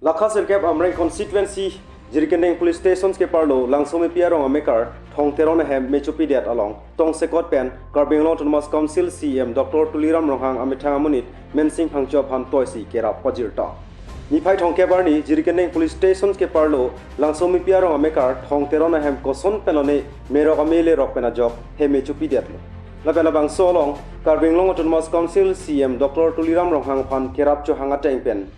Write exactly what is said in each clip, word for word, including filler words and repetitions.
Lakha sirkep Amreng constituency Jirikindeng Police Station keparlo Langsomepi arong amekar Thong Teron ahem mechopidet along tongsekot pen Karbi Anglong Autonomous Council C E M Doctor Tuliram Ronghang amethang amonit Mensing Phangcho aphan toisi kerap pajirta. Niphai thongkep arni Jirikindeng Police Station keparlo Langsomepi arong amekar Thong Teron ahem koson penlone merok amele rok pen ajok hem mechopidetlo. Lapen labangso along Karbi Anglong Autonomous Council C E M Doctor Tuliram Ronghang aphan kerap chohang ateng pen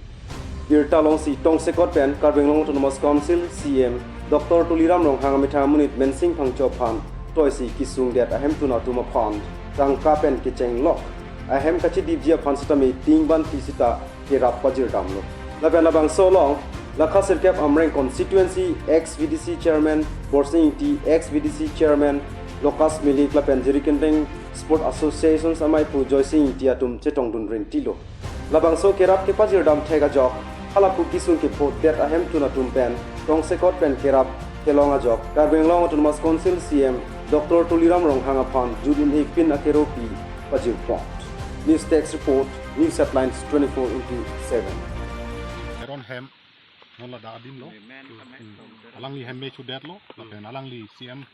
birta longsi tongsekot pen Karbi Anglong Autonomous Council C E M Doctor Tuliram Ronghang amethang amonit Mensing Phangcho aphan toisi kesungdet ahemtun atum aphan tangka pen kechenglok ahem kachidipji aphan sitame ting ban phi sita kerap pajirdamlo. Lapen labangso along Lakha sirkep Amreng constituency ex V D C chairman Borsing Ingti, ex V D C chairman Lucas Milik lapen Jirikindeng Sport Associations amei pu Joysing Ingti atum chetongdun rintilo. Labangso kerap kepajirdam thek ajok halapu kesung kephodet ahemtun atum pen tongsekot pen kerap kelong ajok Karbi Anglong Autonomous Council C E M Doctor Tuliram Ronghang aphan judun ekpin akeropi pajirpon. News Desk Report, News Headlines twenty-four into seven. Teron hem non ladak adimlo. Hmm. Alangli hem mechudetlo, lapen alangli C E M,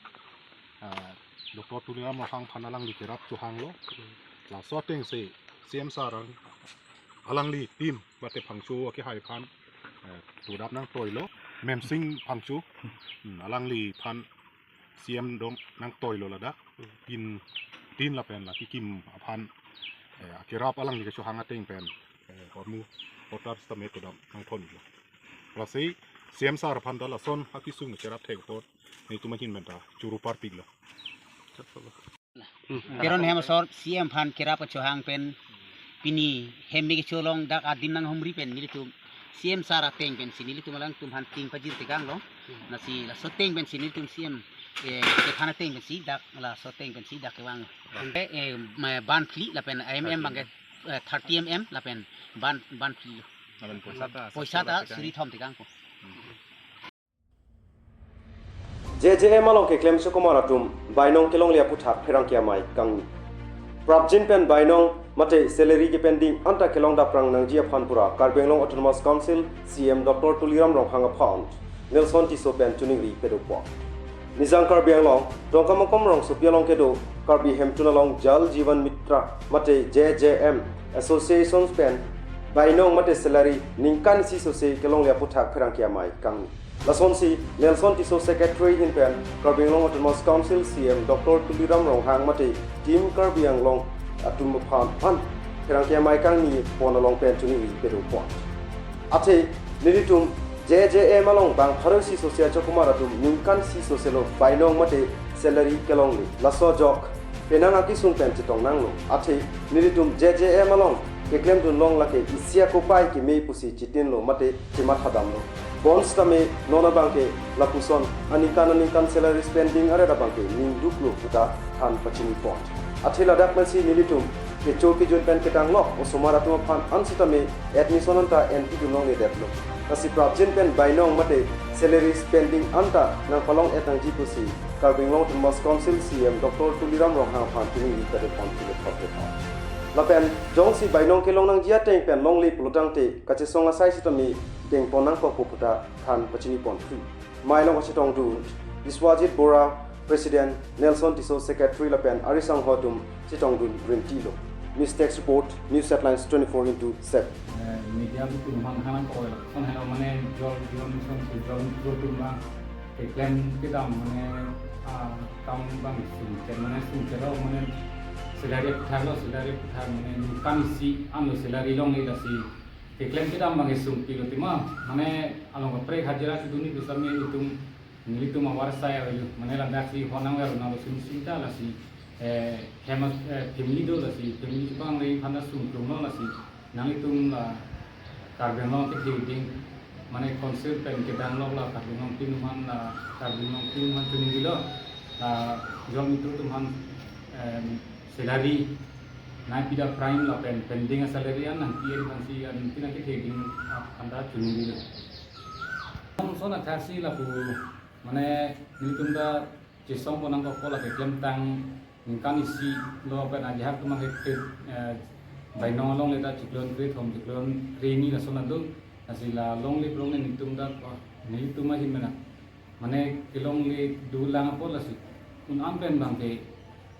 ah, Doctor Tuliram Ronghang aphan alangli kerap chohanglo. Laso atengsi C E M sir ang alangli team mate Phangcho akehai aphan, eh, tudap nangtoilo. Mensing Phangcho, hmm, alangliphan C E M dong nangtoilo ladak. Tin, tin lapen la kekim aphan, eh, akerap alangli kechohang ateng pen, eh, hormu hotar sitame tudap nangthonlo. Lasi C E M sir aphan ta lason akesung cherap thek apot nelitum ahin pen ta churu parpiklo. Teron hem asor C E M aphan kerap achohang pen pini hem meke cholong dak adim nanghumri pen nelitum C E M sir ateng pensi nelitum alangtum aphan ting pajir tekanglo. Lasi laso ateng pensi nelitum C E M, eh, kephan ateng pensi dak laso ateng pensi dak kevang. Eh, eh, ma-, ban phli lapen M M abangke, eh, thirty M M lapen ban, ban phli lo. Lapen poisa ta, poisa ta suri thom tekangpo. J J M along keklem chokomar atum bainong kelongle aputhak pherangke amei kangni. Prapjin pen bainong mate salary ke-pending anta kelong daprang nangji aphan pura Karbi Anglong Autonomous Council C E M Doctor Tuliram Ronghang aphan Nelson Tisso pen choningri padopon. Nijang Karbi Anglong Dongkamukam rongsopi along kedo Karbi hemtun along Jal Jeevan Mitra mate J J M Associations pen bainong mate salary ningkan isi sose kelongle aputhak pherangke amei kangni. Lasonsi Nelson Tisso Secretary ahin pen Karbi Anglong Autonomous Council C E M Doctor Tuliram Ronghang mate Team Karbi Anglong atum aphan pherangke amei kangni pon along pen choningri padopon. Athe nelitum J J M along bang pharo isi sose achokomar atum ningkan isi sose lo bainong mate salary kelongle. Laso ajok penang akesung pen chetong nanglo. Athe nelitum J J M along keklemdun long lake isi akopai keme pusi chitinlo mate chimathadamlo. Bonsitame non abangke lapuson aningkan aningkan salary spending aret abangke ningduklo puta than pachinipon. Athe ladak pensi nelitum kecho kejun pen ketanglok osomar atum aphan ansitame admission anta enpidun longledetlo. Lasi prapjin pen bainong mate salary spending anta nangpalong-et nangji pusi Karbi Anglong Autonomous Council C E M Doctor Tuliram Ronghang aphan choningri padopon pilo thot thot. Lapen jongsi bainong kelong nangji ateng pen longle pulotangte kachesong asai sitame dengpon nangkokpo puta than pachinipon phli. Mei along kachetongdun Biswajit Bora, President, Nelson Tisso Secretary lapen arisangho atum chetongdun rintilo. News Desk Report, News Headlines twenty-four into seven. Eh, media atum aphan hana ko son helo mane Jal Jeevan Mission si Jal Mitro atum abang keklem kedam mane, ah, kam abang sungkir mane sungkir lo mane salary aputhak lo salary aputhak mane ningkan isi anlo salary longle lasi keklem kedam abang sungkir lo tima mane along kaprek hajira kedun ni bisa me itum nelitum avarsai avelo mane ladaksi honang ver nalo sim sinta lasi, eh, famous, eh, family do lasi family chepangri aphan ta sungklong lo lasi nanglitum la Karbi Anglong ketheding mane council pen kedang lok la Karbi Anglong tin aphan la Karbi Anglong tin aphan choningri lo la Jal Mitro atum aphan, em, salary nangpida prime lapen pending asalary an nangpi-et aphansi an tin aketheding aphan ta choningri lo. Son athasi lapu mane nelitum ta chesongpon nangkokpo lake klemtang ningkan isi lo pen ajahak atum abangke, eh, bainong alongle ta chiklo kre-thom chiklo kre-ni lason adung. Lasi la longle prong ne netum dak, oh, netum ahin mena. Mane kelongle dolang apot lasi un-an pen abang ke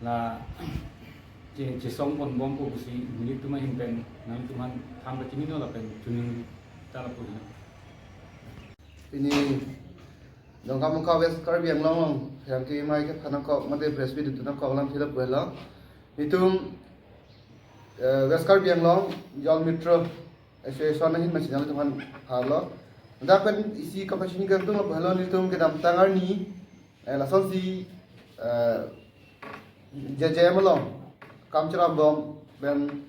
la che, chesong ponbompo pusi netum ahin pen nangtum aphan than pachinilo lapen choningri ta lapu hina. Pini Dongkamukam West Karbi Anglong along yang ke mai ke phanang kok mate press meet itu nang kok alam thila pulo. Netum, eh, West Karbi Anglong Jol Mitro Association ahin masi nangtum aphan halo. Dak pen isi kapachini kangtung lo pulo, netum kedamtang arni, eh, lasonsi, eh, J J M along kam cherambom pen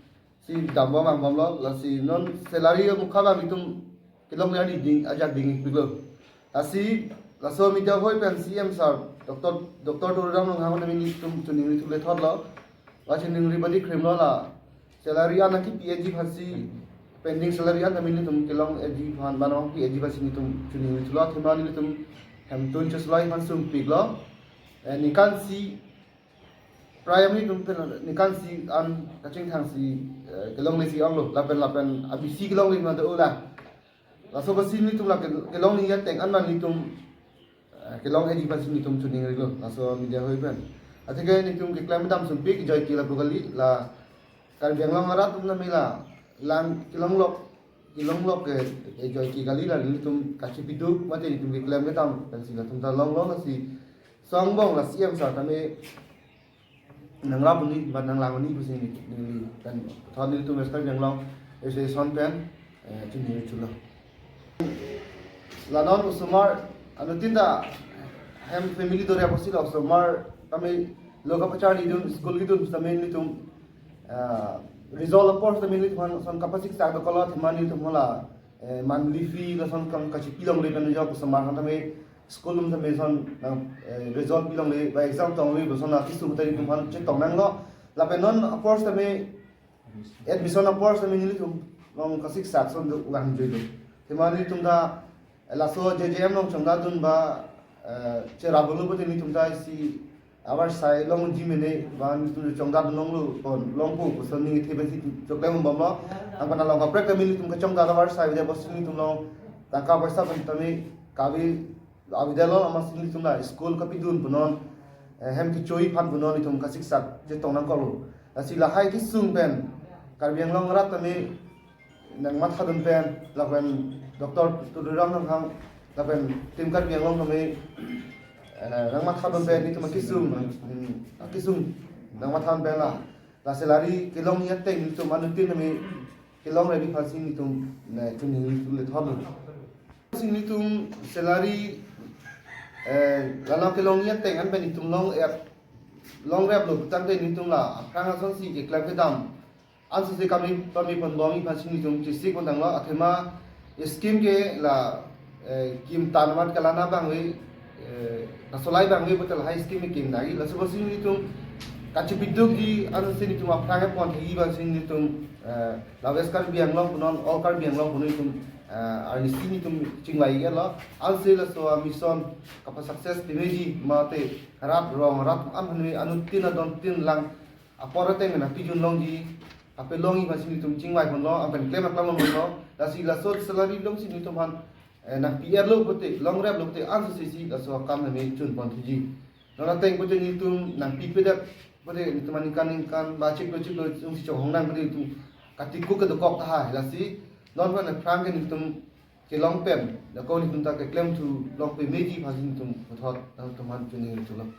si dambom angbomlo, lasi non salary mukha abang netum kelongle arni ding ajak dingpiklo. Lasi laso media ahoi pen C M sir Doctor, Doctor Tuliram Ronghang aphan netum choningri thule thotlo. Ba choningri badi krimlo, la salary an nangkepi-etji aphansi, pending salary an tame netum kelong-etji aphan, ba nangpi-etji aphansi netum choningri thulo, athema netum hemtun chesloi aphan sungpiklo. Eh, ningkan isi prai ami netum pen ningkan isi an kachingthang si, eh, kelongle si onglo, lapen lapen abisi kelongle mate ola. Laso apotsi netum la ke, kelongle ateng an man netum, eh, kelong-etji aphansi netum choningrilo, laso media ahoi pen. Athe ke netum keklem dam sungpik joike lapu kali, la Karbi Anglong arat atum tame la lang kelonglok, kelonglok ke, eh, joike kali, la netum kachipiduk mate netum keklem kedam pensi latum ta longlo, lasi songbong la C M sir tame nangrap un-e, ba nanglang un-e pusi neli, neli pen thon netum West Karbi Anglong Association pen, eh, choningri thulo. La non osomar anuttin ta hem family dore apotsi la osomar tame lo kapacharlidun, school kedun tame netum, eh, result apor tame netum aphan son kapasiksak dokoklo, athema netum la, eh, monthly fee lason kam kachipilongle pen ajok osomar aphan tame school atum tame son nang, eh, result pilongle ba exam tongle lason akesung ta netum aphan chetong nanglo. Lapen non apor tame admission apor tame netum along kasiksak ason do vangjuilo. Athema netum ta, eh, laso J J M along chongdadun ba, eh, cherap lo pute netum ta isi avarsai longji mene, ba netum chongdadun longlo pon longpo puson ning the pensi choklem bomlo. Angpan along kaprek tame netum kachongdat avarsai dia bos netum along tangka paisa pen tame kave avedetlo, amatsi netum la school kapidun punon, eh, hem kechoi aphan punon netum kasiksak chetong nangkoklo. Lasi lahai kesung pen Karbi Anglong arat tame nangmathadun pen, lapen Doctor Tuliram Ronghang lapen Team Karbi Anglong tame, eh, nangmathadun pen netum akesung, hmm, akesung nangmathadun pen la, la salary kelongle ateng netum anuttin tame kelongle bi aphansi netum, ne, choningri thule thotlo. Si netum salary, eh, la long kelongle ateng an pen netum long-et, longreplo tangte netum la aphrang asonsi keklem kedam ansose kami pami ponbomji aphansi netum chesik pon tanglo, athema scheme ke la, eh, kim tan amat kelana abang ave, eh, laso lai abang ave pute lahai scheme kim nangji, laso apotsi netum kachipidukji ansose netum aphrang pon thekji aphansi netum, eh, la West Karbi Anglong punon, all Karbi Anglong punon netum, eh, arnisi netum chingvailo. Ansi laso a-mission kapa-success pimeji mate rat rong rat an aphan anuttin adontin lang apor ateng nangpijun longji, kapelongji aphansi netum chingvai ponlo, angpen klem aklam ponlo. Lasi laso salary alongsi netum aphan, eh, nangpi-etlo pute, longreplo pute ansose si laso akam tame chun pon thuji. Non ateng pute netum nangpipedet pute netum aningkan ningkan ba chiklo chiklo jongsi chonghong nang pute netum katikuk kedokok tahai. Lasi non aphan aphrang ke netum kelong pen, lako netum ta keklem thu long pemeji aphansi netum puthot nangtum aphan choningri thulo.